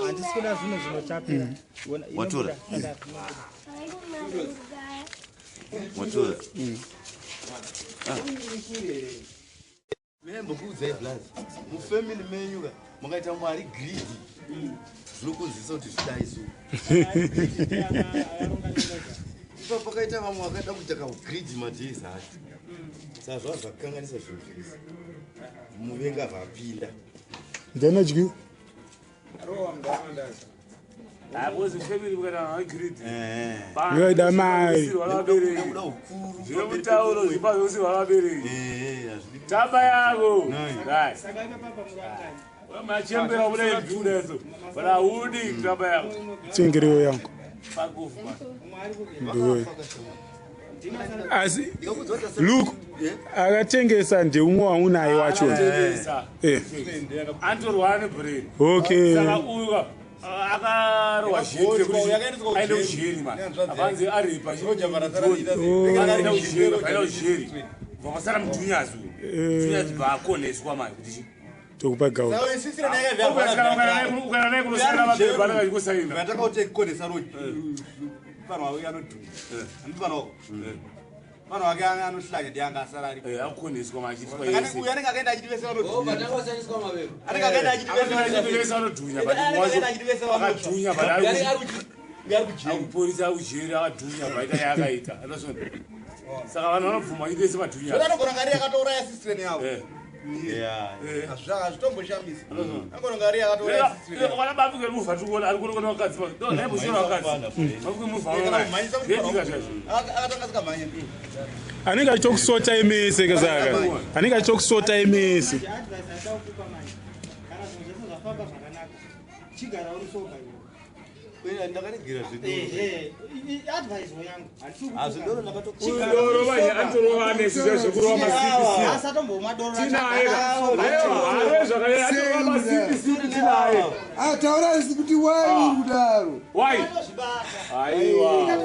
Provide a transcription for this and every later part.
Handisi kuda zvinhu zvinotapira. Watora? Watora. Mbokuudzai blaz, mufamily menyu ka makaita mwari greedy, zvinokonzeresa kuti zvidai. So ipa pakaita vamwe vakada kuita kagreedy madays acho, saka zvava zvakanganisa zvinhu zvese, muvenga vapinda. Ndianadyiwa. Because family mukati vanhu greedy. Yoida mai. Kuda ukuru. Zvemutauro zvipa zvose vavabereki. Hazvidi. Tamba yako. Right. Saka ipapa murangani. Machembera kuda ibhuda so. But haudi tamba yako. Tsengerewo yangu. Fuck off, man. Ndiwe. Asi look, akatengesa ndeumwe waunaye wacho. Akatengesa. Antorwara nebrain. Saka uyu ka, akarohwa jeri rekuti aende kujeri man. Akanzi aripa. Aenda kujeri, aenda kujeri. Vakasara mujuniors uyu. Juniors baakoneswa manje kuti chi. Tokupa gauni. Ukaenda naye kunosaina mapepa anenge achikusaina. Vandakautekonesa roji vanhu vauya anodhuma, handiti vanhu vake anohlanya ndianga asara ari. Akukoneswa manje achiitwa yese. Uyu anenge akaenda achiti vese vanodhunya, anenge akaenda achiti vese. Vese vanodhunya, but Anenge akaenda achiti vese vanotsva. akadhunya, but Uyu ari kujeri. Akuporisa akujeri, akadhunya paita yaakaita. Understand? Saka vanhu vanobvuma achiita ese madhunya. Anogona ngari akatouraya sister yavo. Hazvitomboshamisi, anogona ngari akatouraya sister yavo. Vana bafuke muvha tikuona ari kuona vakadzi, naimbosvira vakadzi vafuke muvha zvetika zvaizvo. Akatanga sikamhanya. Anenge achitokusota imese kasaka. Anenge achitokusota imese. Advice ataukupa manje, kana zvinhu zvese zvafamba zvakanaka, chigara uri sober iwe. Ndakaregera zvedoro. Ehe, advice yangu. Hazvidoro ndakatokuura. Doro manje atorova nesi zvekurova masipisi. Asatombomwa doro. Tinaye aiwa zvakadai, atorova masipisi tinaye. Ah, taura isi kuti wai uri kudaro. Wai aiwa.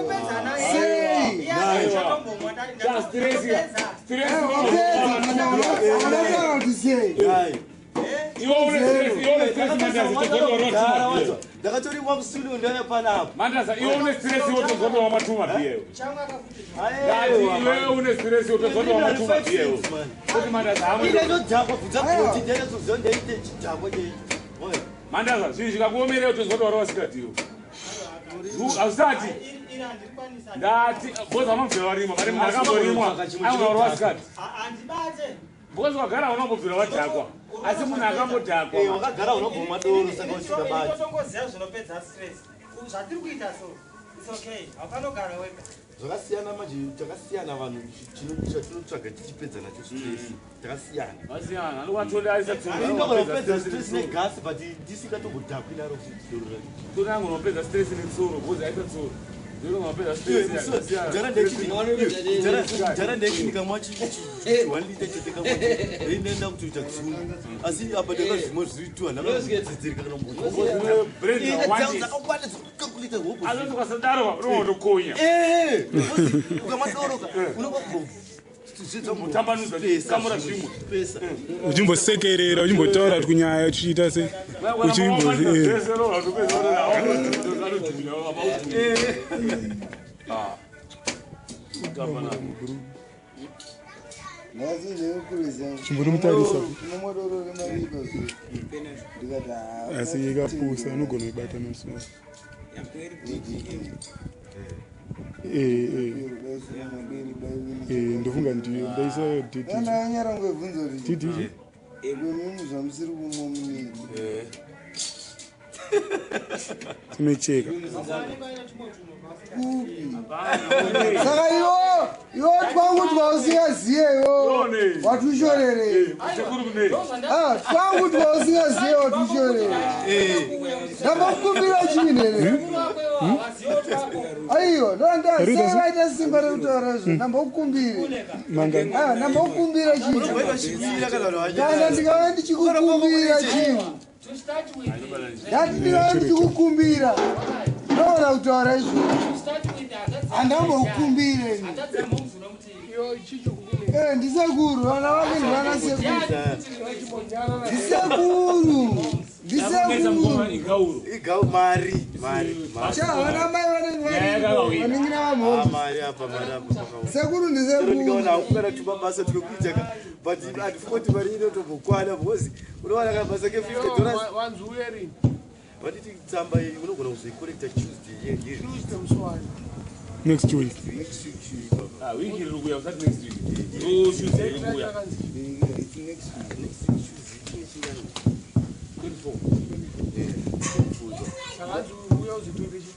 Sei? Stress, stress. Wapedza kana unataura kuti sei? Iwe une stress, iwe une stress, Mandazi, tozotorwa tuma. Ndakatorimwa musulu ndauya panapa. Mandaza, iwe une stress, iwe tozotorwa matuma biyewo. Ndati iwewe une stress, iwe tozotorwa matuma biyewo. Kuti Mandaza hamwe. Indatodhakwa, bvunza kuti ndaizoziva ndaite chidhakwa chaicho. Mandaza, zvinhu zvikakuomerera tozotorwa vasikatiwo. Hausati. Ndati boza vanobvira varimwa, vari munhu akamborimwa anovarwa vasikati. Handibate. Because wagara unambobvira wadhakwa, asi munhu akambodhakwa. Wakagara unobvomwa doro, saka usingabati. Tongoziva zvinopedza stress zvatiri kuita, so it's okay, haufanogara wega. Zvakasiyana manje, takasiyana vanhu, chatinotsvaga tichipedza nacho stress takasiyana. Vasiyana anokwatole aisa. Inogona kupedza stress negasi, but ndisingatombodhakwi naro doro racho. Tonango unopedza stress netsoro because aisa tsoro. Ndinopedza stress. Jara ndaichi ndikamwa 1 litre chete kamwa, ndaenda kutoita dzungu, asi apa ndakazvimwa zviri two, handakadzidzirika kana dzakawanda dzekukakulita. Asi ukasadaro unotokonya. Ukamadoroka Mutambanudza, kamura zvimwe. pesa. Uchimbosekerera, uchimbotaura kuti kunyaya uchiita se uchimbo. Zvese anodhunya. Nhasi ndekukurisa. Chimbonomutarisa. Tinomwa doro remaripa zve. Ndikati ah. Asi ikapusa unogona kuibata masoro. Ndofunga ndiyo ndaisa DD. Ndanyara ngwebvunza kuti DD. Kwemimi zvamusiri kumwa munini. Tinocheka. Kupi? Saka iwo twangu twausingaziye iwo watushorerei? Ah, twangu twausingaziye watushorerei? Ndambokumbira chii here? Aiwa, ndosei vaita simba rekutaura izvo? Ndambokumbire. Mangani? Ah, ndambokumbira chii? Kana ndikave ndichikukumbira chii? Ndati ndikave ndichikukumbira, ndoona kutaura izvo, handambokumbire ini. Ndisekuru, vana vake ndivana sekuru, ndisekuru. Ndisekuru. Igauro. Igau mari, mari, mari. Chavana mai vanenge Nyaya varipo, yakawira. vaningira Ah, vamhombe. mari apa, mari apa pakaoma. Sekuru Chero ndisekuru. ndikaona hangu kana tumabasa twekuita ka but handifoti mari inotombokwana because unowana kabasa ke$50. Wanzi uye rini? Vanditi tsamba iyi unogona kuzoicollecta Tuesday ye Tuesday musi wani? Next week. Next week. Ah, wiki riri kuuya, usati next week. Ndo Tuesday iri kuuya. Yakanzi It's next week. Next week Tuesday ine chingani? 24. Saka hanzi uya uzotore chi?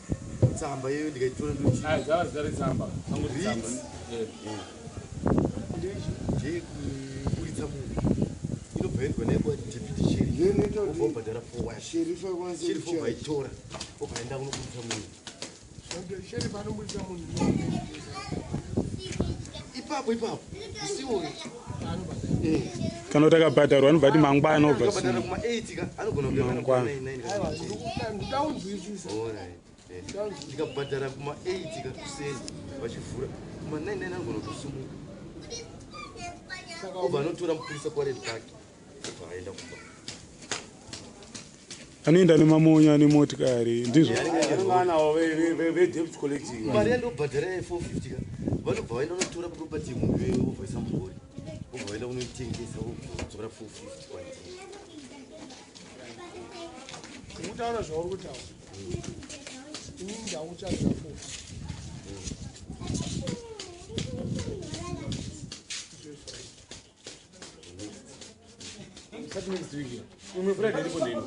Tsamba iyoyo ndikaitora ndochi Ah, zvava zita retsamba. Sangoti tsamba. Reeds. Eh. Ndechi? Ndeyekuburitsa munhu inobva yaendwa naye kwa deputy sheriff. Ndiyo inoita kuti Obva wabhadhara 4 Sheriff akwanise sheriff obva kuchaja. aitora, obva aenda kunoburitsa munhu. Sheriff anobudisa munhu. Ipapo ipapo usiwo. Kana kuti akabhadharwa anobva ati mangwana obva Akabhadhara suma. kuma 8 ka anogona kuuya kana kuma Mangwana. 9 9 Aiwa, kana 10. ndaunzwisisa. Alright. Ndikabhadhara kuma 8 ka kuseni vachivhura, kuma 9 9 anogona kutosumuka, Saka obva anotora mupurisa kwareni pake, obva aenda kumba. Anoenda nemamonya nemotikari ndizvo. Vanenge vedebt collecting. Mari yandobhadhara ye 450 ka vanobva vaenda kunotora property yemunhu iyoyo, vobva isa murori, vobva vaenda kunoitengesa, vodzora 450 kwandiri. Kutaura zvauri kutaura. Inini ndakutsvagira 4. Usati next week. Imwe Friday iripo ndino.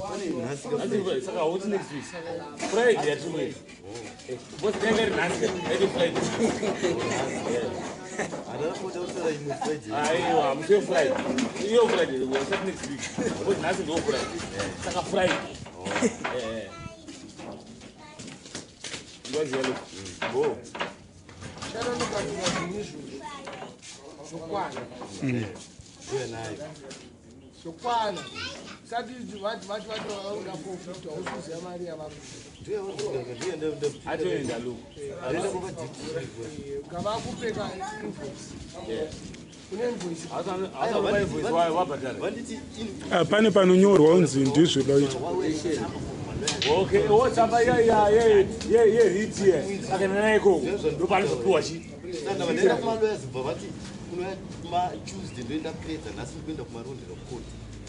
Pane nhasi ka. Nhasi Friday, saka hauti next week. Friday yatiri kuenda. Eh, because dai ngari nhasi ka, yaiti Friday. Handana kuota kutaura imwe Friday. Aiwa, musi weFriday. Iyo Friday iri kuuya, usati next week. Because nhasi ndo Friday. Saka Friday. Eh. Ngoziya lo. Bo. Chero anogadzira zvinhu izvozvo. Zvokwana. Uya nayo. Zvokwana. Sati vati vati vati vauda 450 hausi kuziva mari yavari. Ndiyo yavari kuda, ndiyo Atoenda lo. ndoenda kwava deputy sheriff. Ngavakupe ka invoice. Une invoice. Asana invoice wayo wabhadhara. Vanditi Ah, pane panonyorwa unzi ndizvo daita. Okay, wotsamba iya iya ye ye ye riti ye. Akaenda naye ikoko. Ndopanozopiwa chi. Saka vandaenda kumalawyers, bva vati unouya maTuesday, ndoenda pedza nhasi, ndikuenda kumarondera court,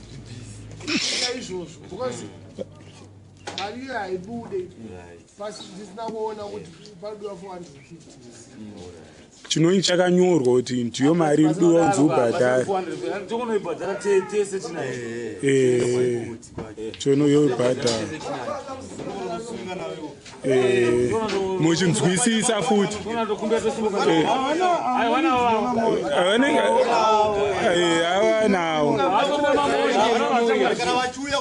ndibhizi. Ita izvozvo because mari iyo haibude Right. pasi ndisina kuona kuti panodiwa 450. Chinonyi chakanyorwa kuti ndiyo mari iridiwa unzi ubhadhare. Tokonoibhadhara tese tinayo. Eh, chonoyobhadhara. Eh, muchinzwisisa futi. Tokumbira tosimuka. Aiwa Vanenge havanawo. Kana vachiuya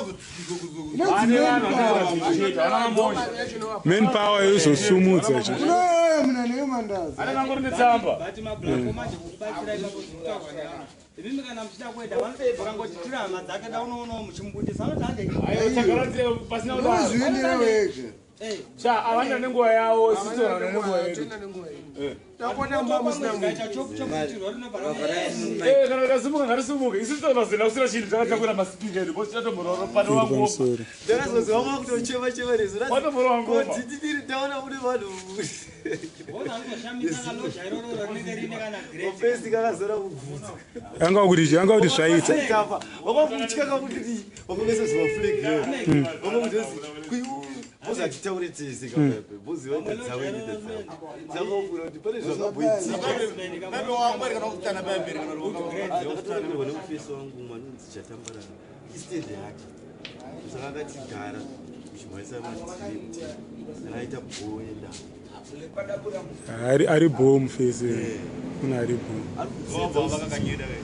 Manpower yozosumudza chi. Unoyoyo muna neyomandazi. Anenge netsamba. But mablack manje kukubatsira ipapo zvekutaurwa nevanhu. Imimi kana muchida kuenda vanobva kangoti tiri hama dzake da unoonawo muchimubudisa vanoti hande. Aiwa tagara pasina kudaro. Unozviendera wega. Cha avana nenguva yavo, sisi vana nenguva yedu. Toenda nenguva yedu. Takona mba musina munhu. Kaita chopu chopu chirwa rinobva ra- Eh, kana tikasimuka ngatisimuke. Isusu tazenda kusina chinhu takatakura masipika edu. Bosi tatomborora pano wangu. Pamusoro. Ndakazoziva kwakutochema chema nesu. Watomborora ngoma. Titiri taona kune vanhu. Bona anozoshamisa kaloja iroro rinenge rine kana grade. Mapesi kakazora kubvudza. Anga kuti anga kuti zvaita. Tapa. Wakakutya kakuti wakongesa zvimaflag. Wakakuti bozi hatitaure tese kapepe. Bozi vaita dzavo inoita dzavo. Dzakafura kuti pane zvakamboitika. Babe wangu ari kana kutana pamberi kana Ndakatoramirwa nemufesi wangu mwanonzi Chatambara istendi yake. Saka akatigara uchimhanyisa madhiri kuti kana aita bhoenda. Ari ari bho mufesi. Kuna ari bho. Ari kusenza vakakanyeda ve.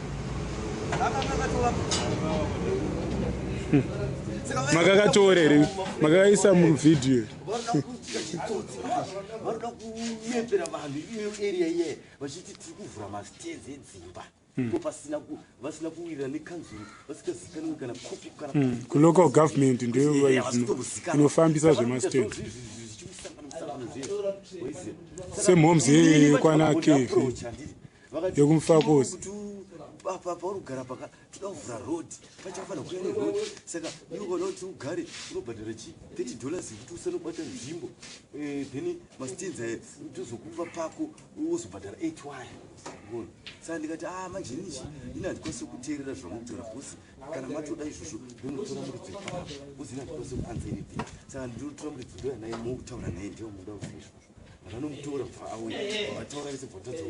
Makakatora here? Makakaisa muvhidhiyo. Vanoda kuita chitsotsi, vanoda kunyepera vanhu iyo area iye vachiti tiri kuvhura mastands edzimba ko pasina vasina kuwirira nekanzuru, vasingazikanwi kana kopi kana Kulocal government ndiyo inofambisa zvemastands. Semhomes yekwana Kefi, yekumufakosi. Apa pauri kugara paka toda kuvhura road, pachafanira kuuya neroad. Saka iwe ukaona kuti ugare unobhadhara chi $30 yekuti usanobata nzvimbo. Then mastands aya tozokupa pako, wozobhadhara 8 wire. Unoona? Saka ndikati, ah, manje inichi ini handikwanisi kuteerera zvamutaura, because kana matoda izvozvo ndonotora muridzi wepanapa, because ini handikwanisi kuanza anything. Saka ndinotora muridzi, ndoya naye, mokutaura naye, ndiyo muda kuziva izvozvo. Vanomutora, bva auya, vataura vese, bva vatadza.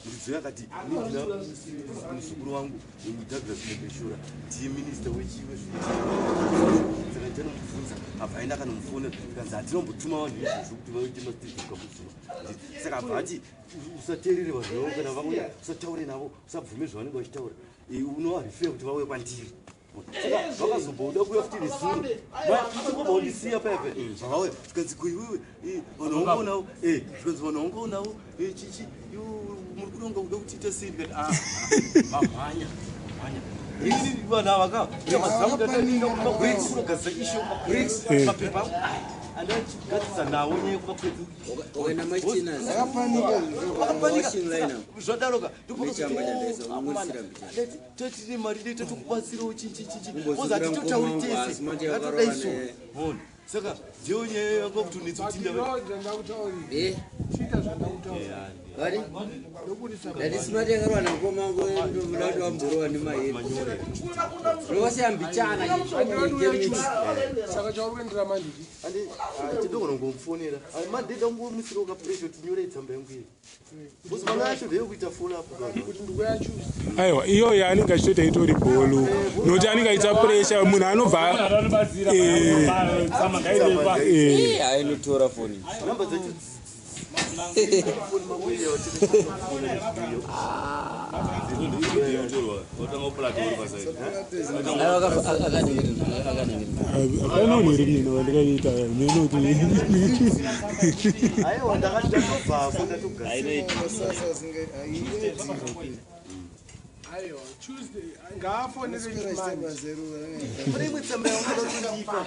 Muridzi uyo akati, "Inindina muzukuru wangu Douglas Mombeshora, ndiye minista wezvekuti, saka ndichanomubvunza." Abva aenda akanomufonera, kanzi hatinombotuma vanhu izvozvo kuti vaite mastands kuKambudzuma. Saka abva ati, "Usateerere vanhu vavo, kana vauya usataure navo, usabvume zvavanenge vachitaura. Unovarefer kuti vauye kwandiri." Saka vakazomboda kuuya futi nezuro, vaundisiya paya paya, zvavauya zvikanzi, "Ko iwewe, vanhu vangoonavo." Zvikanzi, "Vanhu vangoonavo chichi, muri kudonga kuda kutiita sei?" Ndikati, "Ah, vamhanya mhanya ini vanhu ava ka kunogadzisa issue kumacourts, mapepa angu aya andachigadzisa nawo nyaya yekumacourts." Wakaenda machinas. Vakapanika. Washing line up. Zvadaroka. Nechamba chandaisa, ungoisira mbichana. Totine mari dei tokubatsirawo chichichichi. Kumbozukira Hatitotauri mukoma wangu, tese, asi manje ngatodai yakarova so. Ona, saka ndiyo nyaya yanga kutonetsa kuti Road ndakutaurira. Chiita zvandakutaura. Vari? Ndokuti Ndati smart yakarwa namukoma wangu, ndoda kuti wamborowa nemahiri. Ndovasiya mbichana. Saka chauri kuendera manje chi? Tidogona kungomufonera mandeda kungomusirawo kapressure kuti nyore tsamba yangu iyi, because mwana yacho ndeyekuita follow up. Kuti ndikuya Tuesday. Aiwa, iyo yaanenge achitoita itori bholu, nokuti anenge aita pressure, munhu anobva Anobatsira. Tsamba ngairepa. Ainotora foni. Namba dzacho, foni makuiya. Otanga kupulatori paside. Hapana unhu iri mina wandikaita minoti. Aiwa, ndatobvako, ndatogadzira. Aiwa, Tuesday ngaafonere manje. Pane imwe tsamba yaungoda kutondipa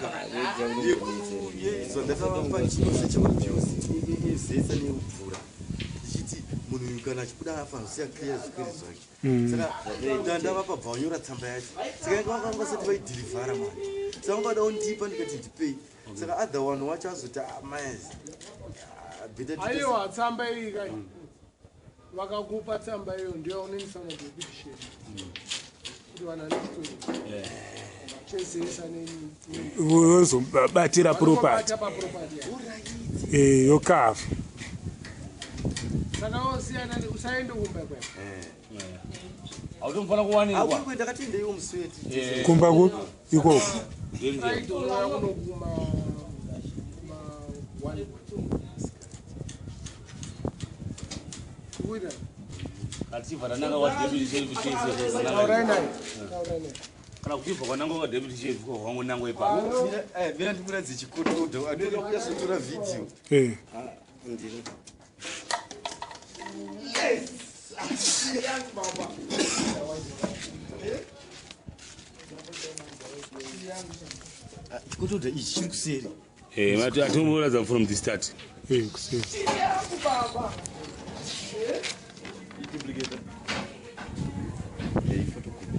ndakavapa chinosa chemabuse ezesa neubvura, ndichiti munhu uyu kana achibuda afanosiya clear zvikwere zvake. Saka ndandavapa, bva vanyora tsamba yacho. Saka inga vakanga vasati vaidhirivhara manje, saka vangada kundipa, ndikati ndipei. Saka other one wacho azoti amayas. Aiwa, tsamba iyi kai vakakupa tsamba iyo ndiyo unoendesa madeputy sheriff kuti vanhu vane chitori chezesa. Vozobatira property. Paproperty yako. Yokafa. Saka wosiyana, usaende kumba kwako. Automufana kuwanikwa. Ndakatendeiwo musweti. Kumba ku ikoko. Friday unouya kuno kuma kuma 1 kuita. Achibva tananga kwadeputy sheriff tese. Taurai naye, taurai naye. Kana kuchibva kwananga kwadeputy sheriff kwangu nango ipapo. Mira ndikuratidze chikotodo anoda kuyasotora vhidhiyo. Chikotodo ichi chiri kuseri. Mati atomboratidza from the start. Kuseri. Baba. Iduplicate photocopy.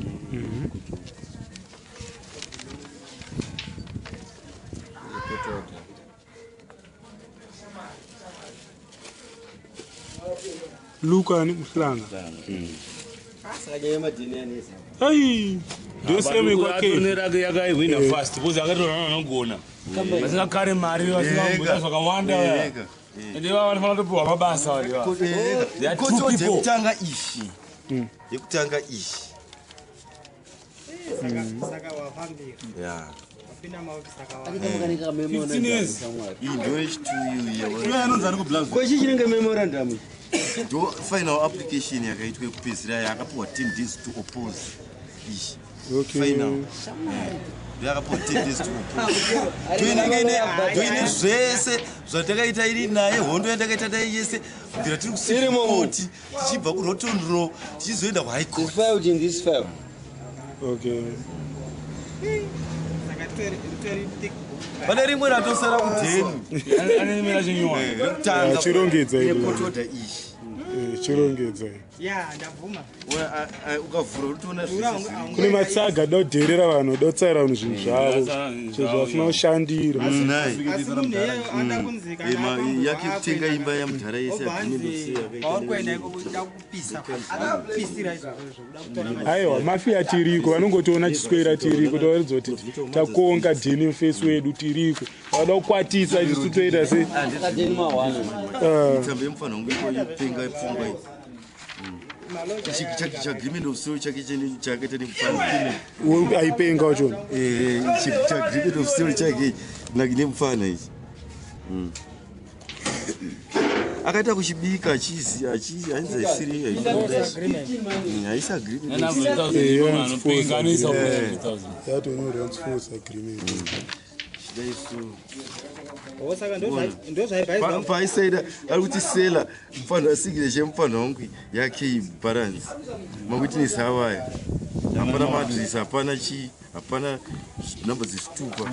Lukani Mhlanga. Saka nyaya yemadheni anesa. Ai, ndoseme kwake. Atorine yakaihwina fast because akatorana vanogona vasingakare mari, vasingamboita zvakawanda. Ende ivava vanofanira kutopiwa mabasa vari. They are two Kotoda people. yekutanga iyi, yekutanga iyi. Saka wafambira. Ya. Wapinda maofisi akawanda. 15 years. Iyi ndo yechituyu. Anonzi ari kublazo. Ko ichi chinenge memorandum. Ndo final application yakaitwa yekupedzisira, yakapiwa 10 days to oppose iyi. Final ndo yakapiwa 10 days to oppose. Ndoine zvese zvatakaita iri naye, hondo yandakaita naye yese, kubvira tiri kucivil court, tichibva kuRotten Row, tichizoenda kuhigh court. Filed in this file. Saka ritori thick book. Pane rimwe ratosara kudheni. Ane nimera chinyowani. Rekutanga. Chirongedza iri. Yekotoda iyi. Chirongedza. Ya, ndabvuma. Ukavhura utoona zvese zviri. Kune matsaga ada kudherera vanhu, ada kutsaira vanhu zvinhu zvavo, zvinhu zvavasina kushandira. Nhai. Asi munhu iyeyo anoda kunzi kana Eh, yake kutenga imba yamudhara yese, obva agreement of hanzi sale yakaita pauri kuenda ikoko kuda kupisa, kupisira izvozvo zvokuda kutora mari. Aiwa, mafiya tiriko, vanongotiona chiswera tiriko, tovaridza kuti takonga dheni mufesi wedu tiriko, vada kukwatisa isu toita se. Tsamba yemufanha wangu ikopenga pfungwa iyi. Ichi chagreement of sale chake chakaita nemufana. Aipenga wachona. Chagreement of sale chake nemufana ichi. Akaita kuchibika achizi achizi hanzi haisiri, haisi agreement of sale. Anopenganisa. Yatonyorwa agreement. Chidaiso. Oh, saka ndozvaibhaizwa. Paisaida ari kuti sela mufanhu asignature yemufanhu wangu yake balance, mawitness avaya, hapana maadresi, hapana chii, hapana namba dzezvitupa.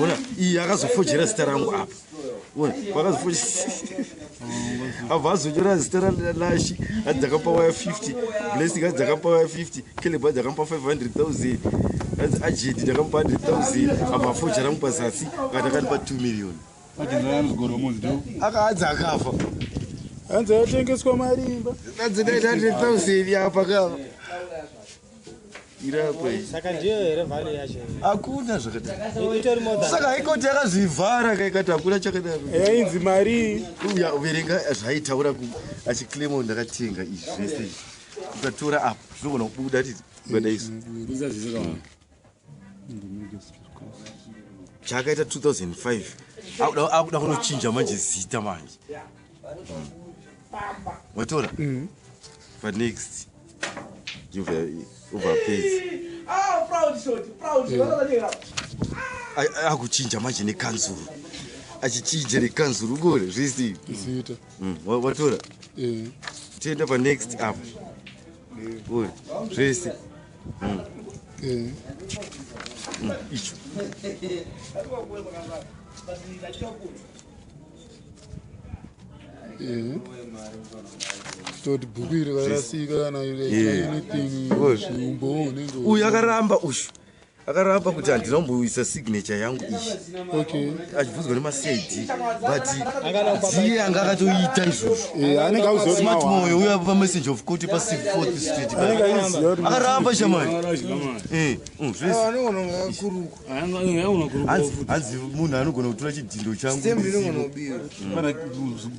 Ona iyi, akazofojera zita rangu apa. Ona pakazofojera, abva azonyora zita raLashi, adzi ndakamupa waya 50, Blessing adzi ndakamupa waya 50, Caleb adzi ndakamupa 500 000, adzi Ajedi ndakamupa 100 000. Abva afojera rangu pazasi, akati akandipa 2 million. Akaadzi akafa. Hanzi yatengeswa marimba. Adzi 900 000 apa kava irapa iyi. Saka ndiyo here value yacho? Hakuna zvakadaro. Itori more than Saka haikoti yakazvivhara kaikati hakuna chakadaro. Yainzi mari. Uya verenga zvaitaura achiclaima ndakatenga izvi zvese izvi. Ukatora apa zvinogona kubuda titi ukadaiso. Chaakaita 2005, akuda kunochinja manje zita manje. Watora panext ubva apedza akuchinja manje nekanzuru, achichinja nekanzuru ukore zvisi. Zita. Watora, toenda panext apa uri zvese. Icho. Toti bhuku iri rakarasika kana anything, zviumbowo unenge Uyu akaramba, uyu akaramba kuti handina kumboisa signature yangu iyi. Achibvunzwa nemaCID, but ndiye anga akatoita izvozvo. Anenge auziva kuti Smart mawana. Moyo uya pamessage of court pa4th Street. Anenge aiziva kuti Akaramba shamani. Zvese. Anogona kunge akakurukwa. Hanzi munhu anogona kutora chidhindo changu. Stembi inogona kubiwa.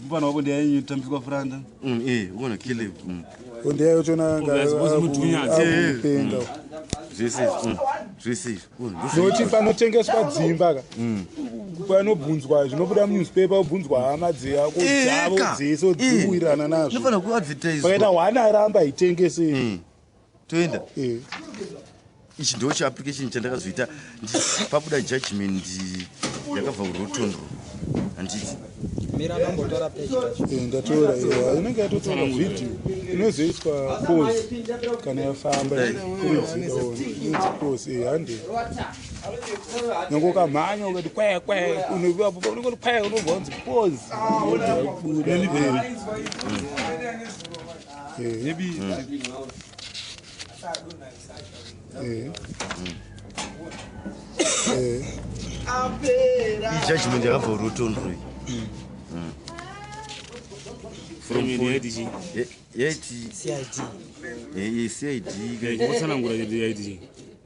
Mufana wako ndiainyotambiswa furanda. Ugona Caleb. Ndiye yachona. Obviously, Akupenga. Zvese izvi, zvese izvi. Nokuti panotengeswa dzimba ka, panobvunzwa zvinobuda munewspaper, obvunzwa hama dzako dzavo dzese, dziwirirana nazvo. Inofanira kuadvertise. Pakaita hwana aramba haitengese. Toenda. Ichi ndo chiapplication chandakazoita pabuda judgment yakabva kuRotondo, handiti? Mira, ndambotora peji racho. Ndatora iwa inenge yatotora vhidhiyo inozoiswa pose kana yafamba, inonzi pose hande. Nyange ukamhanya ukati kwaya kwaya, unongoti kwaya, unobva wanzi pose, buda. Ijudgment yakabva kuRotondo iyi. From Yaiti chii? Yaiti CID. CID. Tsanangura chete, yaiti chii?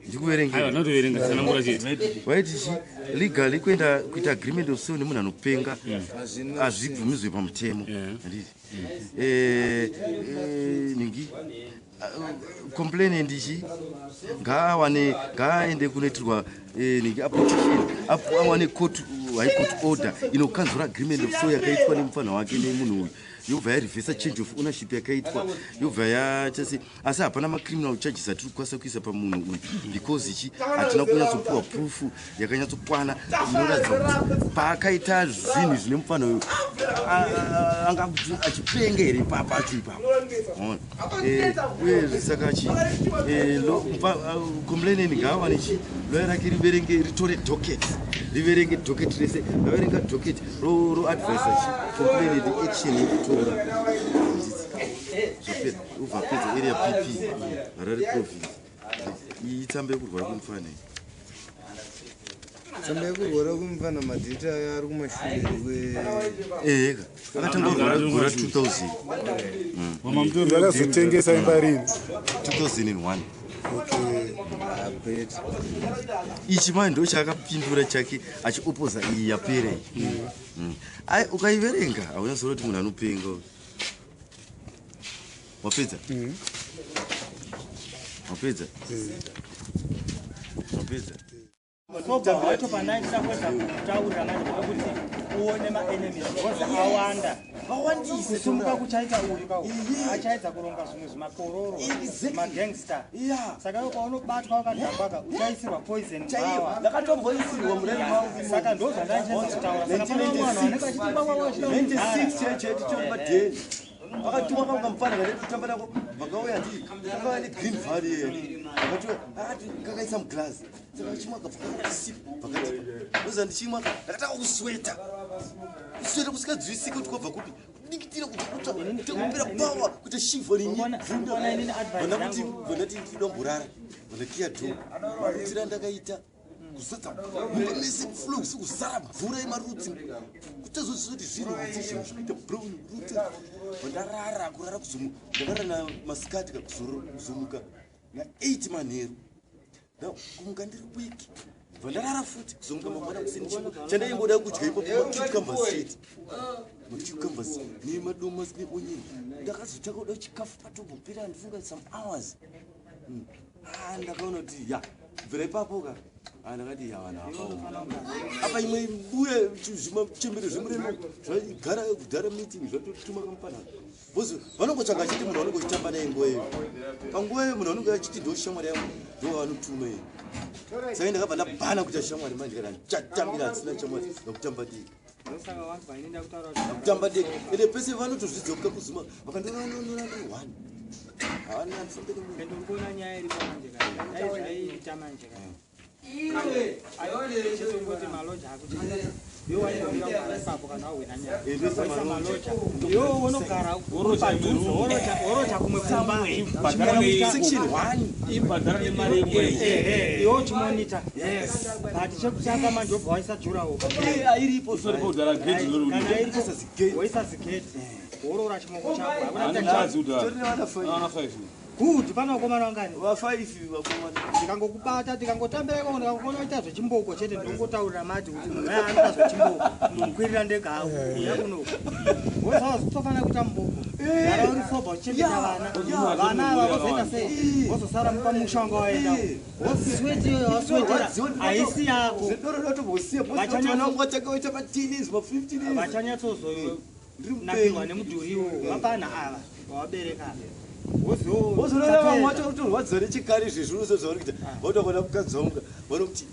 Ndikuverenga. Aiwa, ndinotoverenga, tsanangura chete. Waiti chi legally kuenda kuita agreement of sale nemunhu anopenga hazvibvumidzwe pamutemo, handiti? Ningi complainant chi ngaawane, ngaaende kunoitirwa ningi application, awane court, high court order inokanzura agreement of sale yakaitwa nemufana wake nemunhu uyu, yobva yarevhesa change of ownership yakaitwa, yobva yachase. Asi hapana macriminal charges atiri kukwanisa kuisa pamunhu uyu because ichi hatina kunyatsopiwa proof yakanyatsokwana inoratidza kuti paakaita zvinhu zvine mufana uyu anga achipenga here pacho ipapo. Ona. Uyezve saka chi complainant ngaawane chi Loya rake riverenge, ritore docket, riverenge docket rese. Raverenga docket, roadvisa complain action yekutora. Zvapera, ubva apedza. Area PP, Harare Province. Iyi tsamba yekurwara kwemufana iyi. Tsamba yekurwara kwemufana, madheta ayo ari kumashure kwe Eheka, akatanga kurwara gore 2000. Vakazotengesa imba rini? 2001. Okay. Abet. Ichi manje ndo chaakapindura chake achiopoza iyi yapera iyi. Ai, ukaiverenga haunyazoona kuti munhu anopenga uyu. Wapedza? Wapedza? Wapedza? Sobva wacho pandaitira kuedza kutaurira manje ndepekuti uone maenemies, because awanda. Vawandise. Kusumuka kuchaita uyu kau achaedza kuronga zvimwe zvimakororo, magangster. Saka iwe paunobatwa wakadhambaka, uchaisirwa poison. Chaiyo. Bhawa. Ndakatomboisirwa mureri mangu. Saka ndo zvandaichaedza kutaura. Saka pane vamwe vanhu vanenge vachiti wawawa. 96 chaiyo chaiyo, titori padheni, vakatuma kamwe kamufana kane kutamba nako. Vakauya, ndi kakauya negreen valley yeyani, vakati akati kakaisa muglazi. Saka chimwa kabva kakasipa, vakatipa. Ndoza ndichimwa, ndakatanga kusweta, kusweta kusikadzwisiki kuti kwabva kupi, kudikitira, kuti kutsva, kuita kupera pawa, kuita shivha. Unoona inini advice Vana kuti yangu. vanati ndomborara, vanakiya dho marutira ndakaita kuzadza mumba mese, flo kuzara mvura yemarutsi, kutazozvisa kuti zviri rutsi, zvinhu zvikuita brown rutsi. Vandarara, kurara kuzomuka, ndakarara namasikati ka, kuzomuka na8 manheru. Kumuka ndiri weak, vandarara futi, kuzomuka mangwana kuseni. Chimwe chandaingoda kudya ipapo macucumbers chete, macucumbers nemadomasi neonyeni. Ndakazotanga kuda chikafu patombopera, handifunga some hours. Ah, ndakaona kuti ya, bvira ipapo ka. Ah, ndakati ya, vanhu vakaoma apa. Imwe mbuya, zvimachembere zvemuremo zvagara kudhara, meeting zvatotuma kamufana, because vanongotsvaga chiti munhu vanonge uchitamba naye nguva iyo. Panguva iyo munhu vanonge achiti ndo shamwari yangu, ndo vanotuma iyo. Saka ndakabva ndabhana kuita shamwari manje, kana ndichatambira handisina shamwari, ndakutamba diki. Ndosaka wanzwa ini ndakutaura kuti Ndakutamba diki, ende pese vanotozvidzoka kuzuma, vakandononora ndi one, havana handifambe nemunhu. Ende uri kuona nyaya iripo manje ka, dai zvaiita manje ka, chitongoti maloja akuti iwe waigomira kugara ipapo kana wahwina nyaya. Eh, ndoisa Waisa maloja. maloja, iwe unogara padhuze, woroja kumwe kumba. Section 1. Ibhadhara nemari imwe. Iwe uchimonita, but chekutanga manje wobva waisa jurawo. Airipo. Usori kudhara gate. Kana iripo, Isa zigate. waisa zigate, worora chimoko chako. Hakuna Ane kuita chazi kudhara. Tori nevana 5. Ana 5. Good, pane vakomana vangani? Va5 vakomana. Ndikangokubata, tikangotambira ikoko, ndikangokona kuita zvechimboko chete, ndinongotaurira mati kuti munhu aya anoita zvechimboko, ndomukwirira ndega uya kuno. Wotofanira kuita muboko, gara uri sober, uchichengeta vana. Vana ava vozoita sei? Vozosara pamusha wanga waenda, wosweti iyoyo waswetera haisi yako. Zvedoro ratombosiya vatanga vaita ma10 years, ma15 years. Vachanyatsozonakirwa nemudhuriwo vapana ava vavabereka. Wozoona vamwe vacho kutorwadziwa nechikari izvezvi unozo zvavari kuita. Vauda kuona mukadzi wangu, vanokuti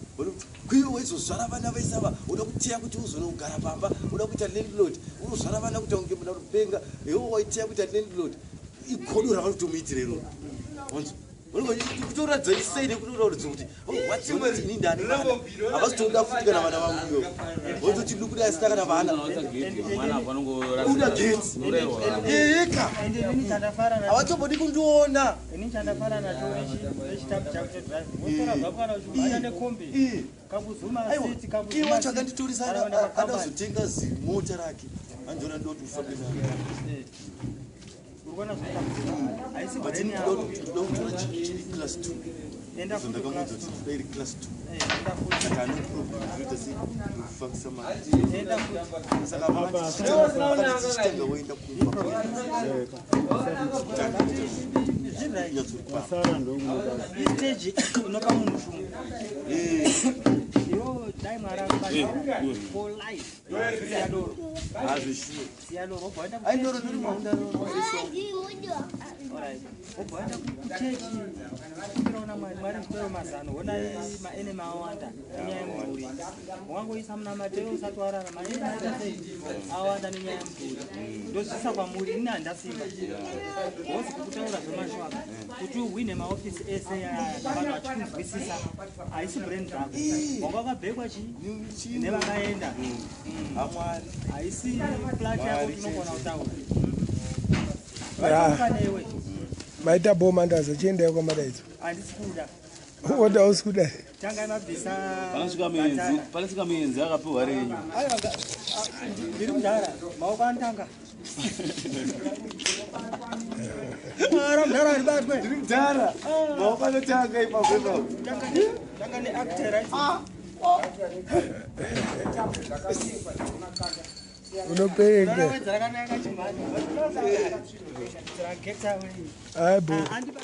kwiwe waizozvara vana vaisava uda kuteya kuti uzonogara pamba, uda kuita landlord, unozvara vana kuita kunge muna rupenga. Iwe waiteya kuita landlord, igodo ravari kutomuitira iroro. Wanzwa, kutoratidza isei nekutoratidza kuti vorwadziwa kuti ini ndani vana, havasi toda futi kana vana vangu. Ivo vototi lukuda asina kana vana, uda gate eka. Ende inini chandafara nacho Havatombodi kundiona. Ini chandafara nacho nechitambi chako chedriving, wotora zvako kana uchimhanya nekombi, kakuzuma Aiwa, siti. iye wacho akanditorisa, ada kuzotenga zimota rake, andiona ndoti ufambe nayo. Urikuona zvinoita haisi But brain ini yako. ndoda kutora chiri class 2. Enda So futi ndakamuudza class kuti toda iri class 2. Enda futi. Saka ano problem, zvinoita sei, ndokufambisa mari. Enda futi. Saka vakati tichitanga woenda kumba, tanga Zviri nyatsori papa. Vasara ndokunoda. Istage inopa munhu shungu iwo. Dai Mwari akubatsira for life. Siya doro. Hazvishuwa. Siya doro, wobva waenda Ai, doro kuchechi. ndiri maunda. Alright. Wobva waenda kuchechi, kumbiraona Mwari, Mwari ndipewo mazano, honai maenemy awanda, inyaya yemhuri. Wangoisa muna Mateo usati warara maita sei awanda nenyaya yemudhuri. Ndozvisa kwamuri, ini handasimba. Hozi kukutaura zvemashwaka kuti uhwine maofisi ese aya vanhu vachikunzwisisa, haisi brand dzako. Wanga wakabhekwa chii nevakaenda, haisi plat yako tinogona kutaura. Vaitomuka newe. Maita bo mandaza, chiendai kwamadaidzo. Handisi kuda. Oti hausi kuda? Tangai mabvisa. Panosvika muenzi akapiwa renyu. Aiwa, ndiri mudhara, maoko anotanga. Ara mudhara ribatwe. Ndiri mudhara, maoko anotanga ipapo ipapo. Tanga neactor, right? Unopenga. Wedzera rakanaka chimhani. Get away. Ai bo. Andiba.